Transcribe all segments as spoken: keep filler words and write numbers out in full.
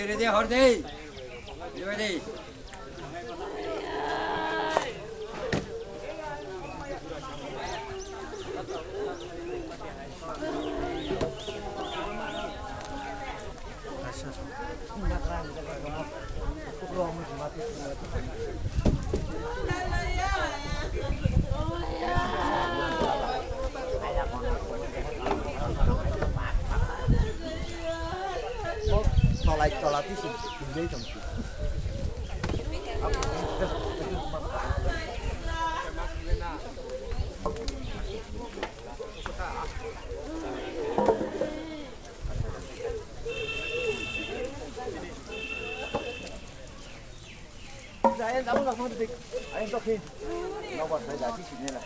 Ready, hor dei. Ready. Tolai tola tisi tungwi tong. Ayang kamu nggak mau detik. Ayang tokin. Nggak buat saya jadi sini lah.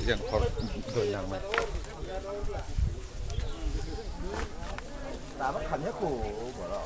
Yang kor yang mana? Tabak khamya ko boro.